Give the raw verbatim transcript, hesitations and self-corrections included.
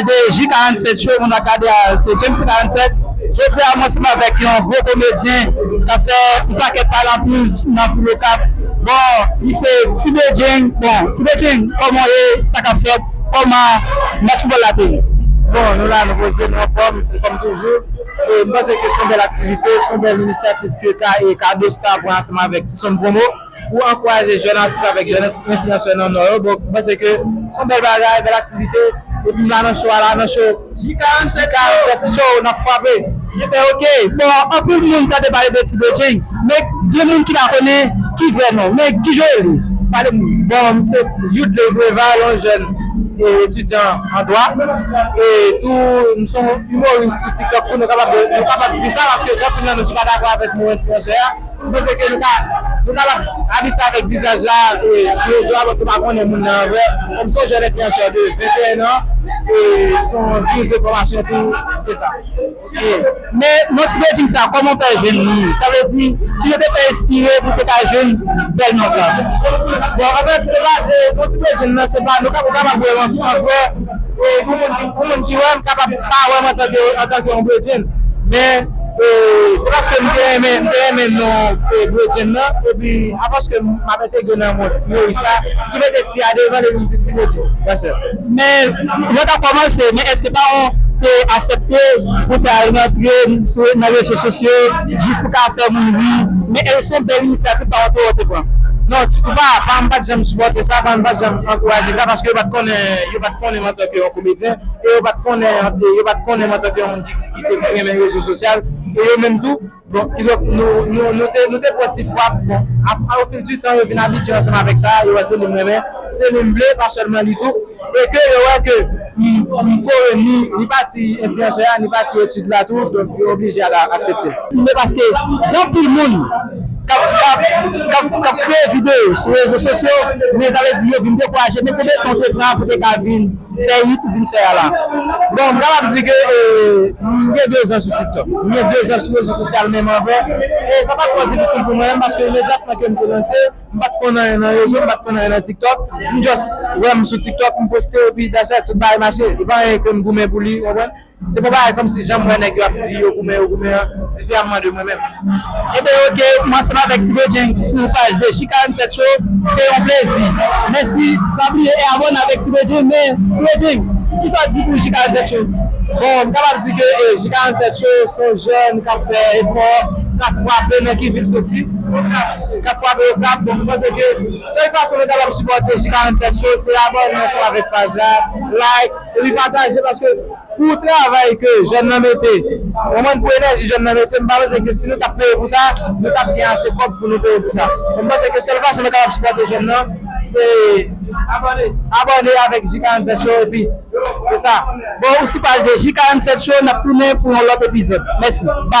De J karanntsèt Show, moun ap gade a, se James karanntsèt. Jodi a, mwen ansanm avèk yon gwo komedyen k ap fè yon pakèt pale anpil nan vil Okap. Bon, li se Ti Bedjeng. Bon, Ti Bedjeng, kòman w ye? Sa k ap fèt? Kòman match foutbòl la te ye? Bon, nou la, nou poze, nou anfòm, kòm toujou. E m panse ke se yon bèl aktivite, se yon bèl inisyativ ke Ka-, e Kadosta pran ansanm avèk Tison Promo pou ankouraje jèn atis avèk jèn enfliyansè nan Nò yo. Bon, m panse ke se yon bèl bagay, bèl aktivite. Epi m la nan show a la, nan show J karanntsèt Show, n ap frape. Ebyen, oke. Bon, anpil moun tande pale de Ti Bedjeng, men gen moun ki pa konnen ki vrè non. Men ki jan w rele? Pale moun. Bon, m se Youdley Preval, yon jèn e etidyan an dwa. E tou, m se yon imoris sou TikTok tou, nou kapab, nou kapab di sa, paske gen anpil nan nou ki pa dakò avèk mo enfliyansè a. M panse ke nou ka, nou kapab abitye avèk vizaj la e sou rezo a, paske nou pa konnen moun nan an vrè. Kòm se yon jèn enfliyansè de venteyen an, e se yon dirij de fòmasyon tou, se sa. Ok. Men non Ti Bedjeng sa, kòman w fè jwenn li? Sa vle di, ki jan w te fè enspire pou w te ka jwenn bèl non sa? Bon, anfèt, se pa, e, non Ti Bedjeng nan, se pa, nou ka, ou kapab wè m an, an vrè, e, yon moun ki, yon moun ki wè m kapab pa wè m antanke, antanke yon Bedjeng. Men, e, se paske m te renmen, m te renmen non, e, Bedjeng nan, epi, apòske m ap entegre nan mond imoris la, m tou mete ti a devan l epi m di Ti Bedjeng. Yes, sir. Men, lè w t ap kòmanse, men èske paran w te aksepte pou w ta al rantre sou, nan rezo sosyo, jis pou ka fè moun ri? Men èske se yon bèl inisyativ paran w te pran? Non, ditou pa. Paran m pa t janm sipòte sa, paran m pa t janm ankouraje sa, paske yo pa t konnen, yo pa t konnen m antanke yon komedyen, e yo pa t konnen, e yo pa t konnen m antanke yon moun ki, ki te renmen rezo sosyal, e yo menm tou, bon, kidonk, nou, nou, nou te, nou te pran ti frap, bon, a, a, au fil du temps, yo vin abitye ansanm avèk sa, yo wè se li m renmen, se li m vle, pa sèlman li tou, e ke yo wè ke m, m kore ni, ni pati enfliyansè a, ni pati etid la tou, donk yo oblije al aksepte. Men paske gen anpil moun k ap, k ap, k ap, k ap kreye videyo sou rezo sosyo, men sa vle di yo vin dekouraje, men konbyen tan w te pran pou te ka vin fè hit ou vin fè a la? Bon, m kapab di ke, e, m gen de zan sou TikTok. M gen de zan sou rezo sosyal menm an vrè. E sa pa t twò difisil pou mwen menm, paske imedyatman ke m te lanse, m pa t konn anyen nan rezo, m pa t konn anyen nan TikTok. M just wè m sou TikTok, m poste, epi that's it, tout bagay mache. E pa anyen ke m goumen pou li, w konprann? Se pa bagay kòmsi jan m wè nèg yo ap di yo goumen, yo goumen an, diferaman de mwen menm. Ebyen, oke, mwen ansanm avèk Ti Bedjeng sou paj de J karanntsèt Show, se yon plezi. Mèsi, pa bliye e abòne avèk Ti Bedjeng, men Ti Bedjeng, kisa w di pou J karanntsèt Show? Bon, m kapab di ke, e, J karanntsèt Show se yon jèn k ap fè efò, k ap frape nan ki vil soti, k ap frape Okap. Bon, m panse ke sèl fason nou kapab sipòte J karanntsèt Show, se abòne ansanm avèk paj la, like, epi pataje, paske pou travay ke jèn nan mete, ou konprann, pou enèji jèn nan mete, m pa panse ke si nou t ap peye pou sa, nou t ap gen ase kòb pou nou peye pou sa. M panse ke sèl fason nou kapab sipòte jèn nan, se abòne, abòne avèk J karanntsèt Show, epi se sa. Bon, ou sou paj de J karanntsèt Show, n ap tounen pou yon lòt epizòd. Mèsi. Bye.